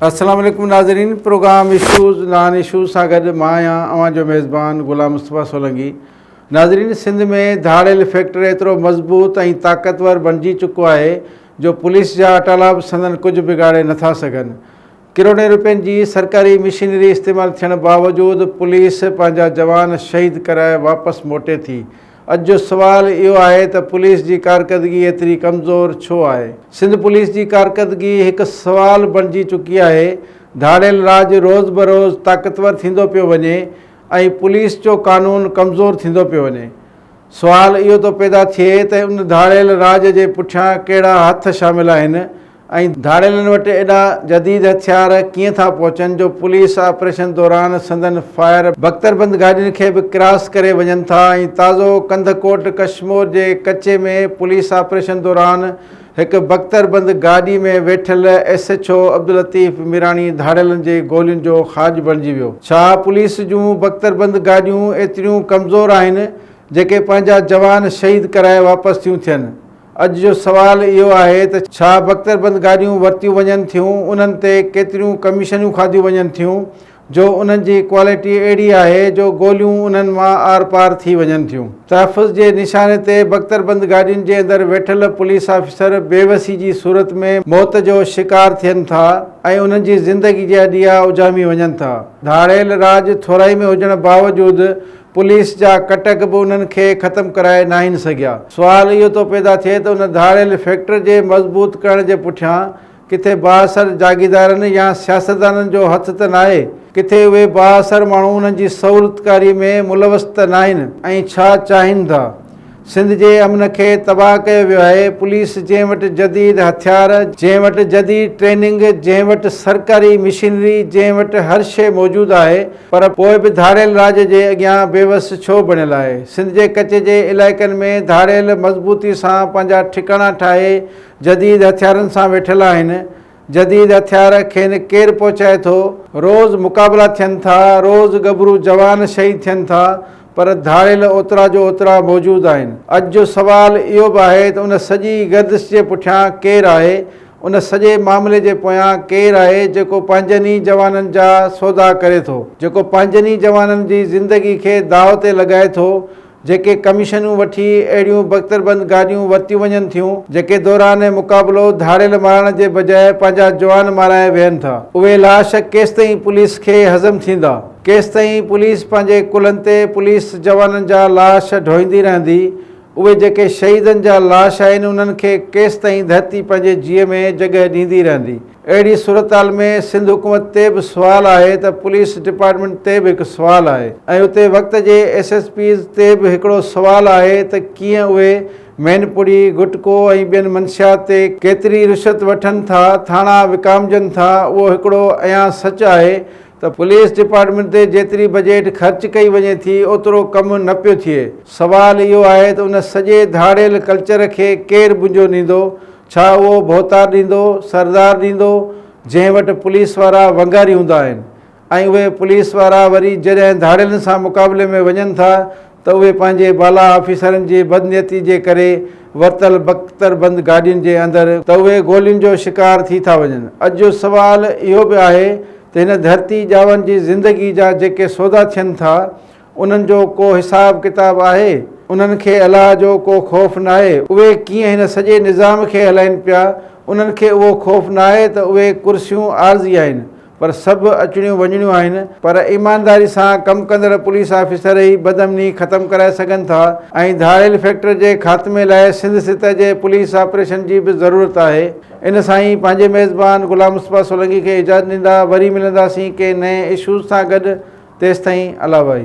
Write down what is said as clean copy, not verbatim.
السلام عليڪم ناظرين پروگرام اشوز نان اشوز سان گڏ مان آهيان اوهان جو ميزبان غلام مصطفيٰ سولنگي ناظرين سنڌ ۾ ڌاڙيل فيڪٽر ايترو مضبوط ۽ طاقتور بڻجي چڪو آهي جو پوليس جا اٽالا به سندن ڪجهه بگاڙي نٿا سگهن ڪروڙين روپين جي سرڪاري مشينري استعمال ٿيڻ باوجود پوليس پنهنجا جوان شهيد ڪرائي واپس موٽي ٿي. اڄ جو سوال اهو آهي ته پوليس جي ڪارڪردگي ايتري ڪمزور ڇو آهي؟ سنڌ پوليس جي ڪارڪردگي هڪ سوال بڻجي چڪي آهي. ڌاڙيل راڄ روز بروز طاقتور ٿيندو پيو وڃي ۽ پوليس جو قانون ڪمزور ٿيندو پيو وڃي. سوال اهو ٿو پيدا ٿئي ته ان ڌاڙيل راڄ جي پٺيان ڪهڙا هٿ شامل آهن ۽ ڌاڙيلن وٽ ايڏا جديد هٿيار ڪيئن ٿا پهچن جو پوليس آپريشن دوران سندن فائر بڪتربند گاڏين کي به ڪراس ڪري وڃن ٿا ۽ تازو ڪنڌڪوٽ ڪشمور جي ڪچي ۾ پوليس آپريشن دوران هڪ بڪتربند گاڏي ۾ ويٺل S H O Abdul Latif Mirani ڌاڙيلن جي گولين جو کاڄ بڻجي ويو. ڇا پوليس جون بڪتربند گاڏيون ايتريون ڪمزور آهن جيڪي پنهنجا جوان شهيد ڪرائي واپس ٿيون ٿين؟ اڄ جو سوال اهو آهي ته ڇا بڪتربند گاڏيون ورتيون وڃن ٿيون، انهن تي ڪيتريون ڪميشنون کاڌيون وڃن ٿيون جو انهن جي ڪوالٽي اهڙي آهي جو گوليون انهن مان آر پار ٿي وڃن ٿيون. تحفظ جي نشاني تي بڪتربند گاڏين جي اندر ويٺل پوليس آفيسر بيوسي جي صورت ۾ موت جو شڪار ٿين ٿا ۽ انهن جي زندگي جا ڏيئا اجهامي وڃن ٿا. ڌاڙيل راڄ ٿورائي ۾ هجڻ باوجود پوليس جا ڪٽڪ به انهن کي ختم ڪرائي ناهن سگهيا. سوال اهو ٿو پيدا ٿئي ته ان ڌاڙيل فيڪٽر جي مضبوط ڪرڻ جي پٺيان ڪٿي بااثر جاگيردارن يا سياستدانن جو هٿ ته ناهي؟ ڪٿي اهي بااثر ماڻهو انهن جي سهولتڪاري ۾ ملوث ته ناهن؟ ۽ ڇا چاهين ٿا؟ سنڌ جي امن کي تباهه ڪيو ويو آهي، پوليس جنهن وٽ جديد هٿيار، جنهن وٽ جديد ٽريننگ، جنهن وٽ سرڪاري مشينري، جنهن وٽ هر شيء موجود آهي پر پوء به ڌاڙيل راڄ جي اڳيان بيوس ڇو بڻيل آهي؟ سنڌ جي ڪچي جي علائقن ۾ ڌاڙيل مضبوطي سان پنهنجا ٺڪاڻا ٺاهي جديد هٿيارن سان ويٺل آهن، جديد هٿيار کين ڪير پهچائي ٿو؟ روز مقابلا ٿين ٿا، روز ڳڀرو جوان شهيد ٿين ٿا، پر ڌاڙيل اوترا جو اوترا موجود آهن. اڄ جو سوال اهو به آهي ته ان سڄي گردش جي پٺيان ڪير آهي؟ ان سڄي معاملي جي پويان ڪير آهي جيڪو پنهنجن ئي جوانن جا سودا ڪري ٿو؟ جيڪو پنهنجن ئي جوانن جي زندگي کي داء تي لڳائي ٿو؟ جيڪي ڪميشنون وٺي اهڙيون بڪتربند گاڏيون ورتيون وڃن ٿيون، جيڪي دوران مقابلو ڌاڙيل مارڻ جي بجاء پنهنجا جوان مارائي ويهن ٿا. اهي لاش ڪيستائين پوليس کي هضم ٿيندا؟ ڪيستائين پوليس پنهنجي ڪلهن تي پوليس جوانن جا لاش ڍوئيندي رهندي؟ اهي جيڪي شهيدن جا لاش آهن انهن کي ڪيستائين ڌرتي پنهنجي جيء ۾ جڳهه ڏيندي رهندي؟ اهڙي صورتحال ۾ سنڌ حڪومت تي به سوال آهي ته پوليس ڊپارٽمينٽ تي به هڪ سوال آهي ۽ اتي وقت جي ايس ايس پيز تي به هڪڙو سوال آهي ته ڪيئن اهي مين پڙي، گٽڪو ۽ ٻين منشيات تي ڪيتري رشوت وٺن ٿا، ٿاڻا وڪامجن ٿا، اهو هڪڙو عيان سچ آهي ته پوليس ڊپارٽمينٽ تي جيتري بجيٽ خرچ ڪئي وڃي ٿي اوترو ڪم نه پيو ٿئي. سوال اهو آهي ته ان سڄي ڌاڙيل ڪلچر کي ڪير ٻنجو ڏيندو؟ ڇا اهو ڀوتار ڏيندو، سردار ڏيندو، جنهن وٽ پوليس وارا ونگاري هوندا آهن ۽ اهي پوليس وارا وري جڏهن ڌاڙيلن سان مقابلي ۾ وڃن ٿا ته اهي پنهنجي بالا آفيسرن جي بدنيتي جي ڪري ورتل بڪتر بند گاڏين جي اندر ته اهي گولين جو شڪار ٿي ٿا وڃن. اڄ جو سوال اهو به آهي ته هن ڌرتي ڄاون جي زندگي جا جيڪي سودا ٿين ٿا انهن جو ڪو حساب ڪتاب آهي؟ انهن کي الله جو ڪو خوف ناهي؟ اهي ڪيئن هن سڄي نظام کي هلائين پيا؟ انهن کي اهو خوف ناهي ته اهي ڪرسيون عارضي آهن، پر سڀ اچڻيون وڃڻيون آهن، پر ايمانداري سان ڪم ڪندڙ پوليس آفيسر ئي بدامني ختم ڪرائي سگهن ٿا ۽ ڌاڙيل فيڪٽر جي خاتمي لاء سنڌ سطح جي پوليس آپريشن جي به ضرورت آهي. ان سان ئي پنهنجي ميزبان غلام مصطفيٰ سولنگي کي اجازت ڏيندا، وري ملنداسين ڪنهن نئين اشوز سان گڏ. تيستائين الله ڀائي.